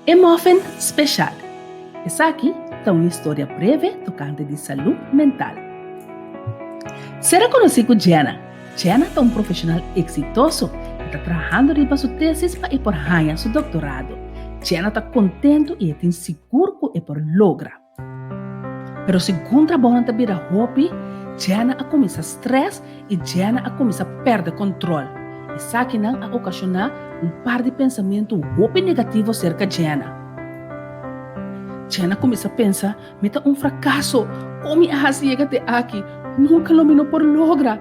E Muffin Special. Esaki ta un historia breve tokante di salú mental. Sera konosí ku Jenna. Jenna ta un profeshonal eksitoso. E ta trahando riba su tesis pa e por haña su doktorado. Jenna ta kontentu i e tin sigur ku e por logra. Pero segun trabounan ta bira hopi, Jenna a kuminsá strès i Jenna a kuminsá pèrdè kòntròl. Esakinan a okashoná un par di pensamentu hopi negativo serka Jenna. Jenna a kuminsá pensa, Mi ta un frakaso! Kon mi a hasi yega te aki? Nunka lo mi no por logra!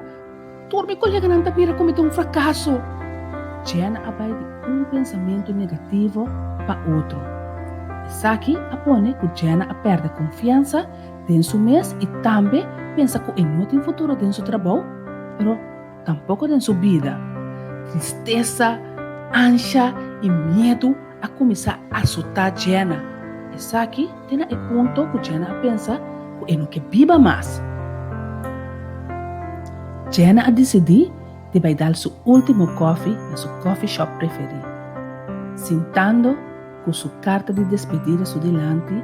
Tur mi koleganan ta mira ku mi ta un frakaso. Jenna a bai di un pensamentu negativo pa otro. Esaki a pone ku Jenna a pèrdè konfiansa den su mes i tambe pensa ku e no tin futuro den su trabou, pero tampoko den su bida. Tristesa, ansha i miedu a kuminsá asotá Jenna. Esaki te na e punto ku Jenna a pensa ku e no ke biba mas. Jenna a disidí di bai dal su último kòfi na su kòfishòp preferí. Sintando ku su karta di despedida su dilanti,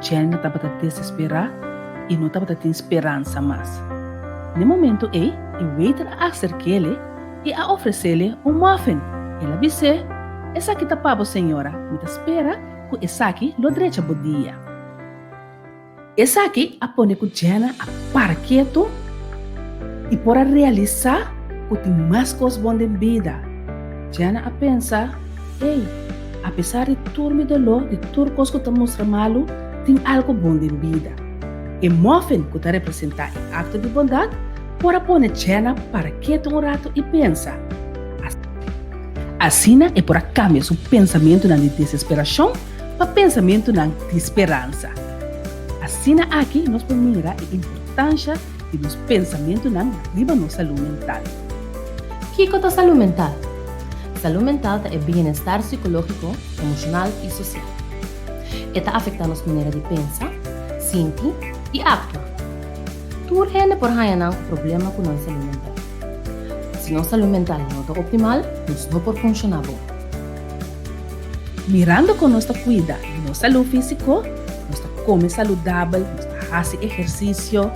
Jenna tabata desesperá i no tabata tin speransa mas. N'e momentu ei, e waiter a aserk'é i a ofres'é un muffin. El a bis'é, Esaki ta pa bo, señora. Mi ta spera ku esaki lo drecha bo dia. Esaki a pone ku Jenna a para ketu i por a realisá ku tin mas kos bon den bida. Jenna a pensa, Ey, apesar di tur mi doló, di tur kos ku ta mustra malu, tin algu bon den bida. E muffin ku ta representá e akto di bondat por a pone Jenna para ketu un ratu i pensa. Asina e por a kambia su pensamentunan di desesperashon pa pensamentunan di speransa. Asina aki nos por mira e importansha di nos pensamentunan riba nos salú mental. Kiko ta salú mental? Salú mental ta e bienestar sikológiko, emoshonal i sosial. E ta afektá nos manera di pensa, sinti i aktua. Tur hende por haña nan ku problema ku nan salú mental. Si nos salú mental no ta optimal, nos no por funshoná bon. Mirando kon nos ta kuida nos salú físiko, nos ta kome saludabel, nos ta hasi ehersisio,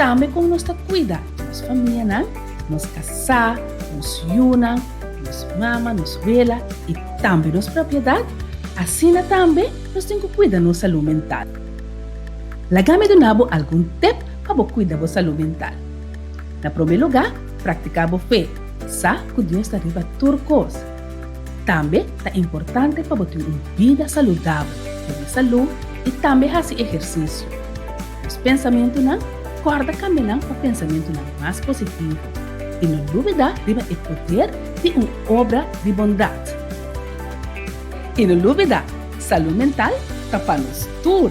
tambe kon nos ta kuida nos famianan, nos kasá, nos yunan, nos mama, nos wela i tambe nos propiedat, asina tambe nos tin ku kuida nos salú mental. Laga mi duna bo algun tep pa bo kuida bo salú mental. Na promé lugá, praktiká bo fe, sa ku Dios ta riba tur kos. Tambe ta importante pa bo tin un bida saludabel, bebe salú i tambe hasi ehersisio. Nos pensamentunan, kòrda kambia nan pa pensamentunan mas positivo i no lubidá riba e poder di un obra di bondat. I no lubidá, salú mental ta pa nos tur!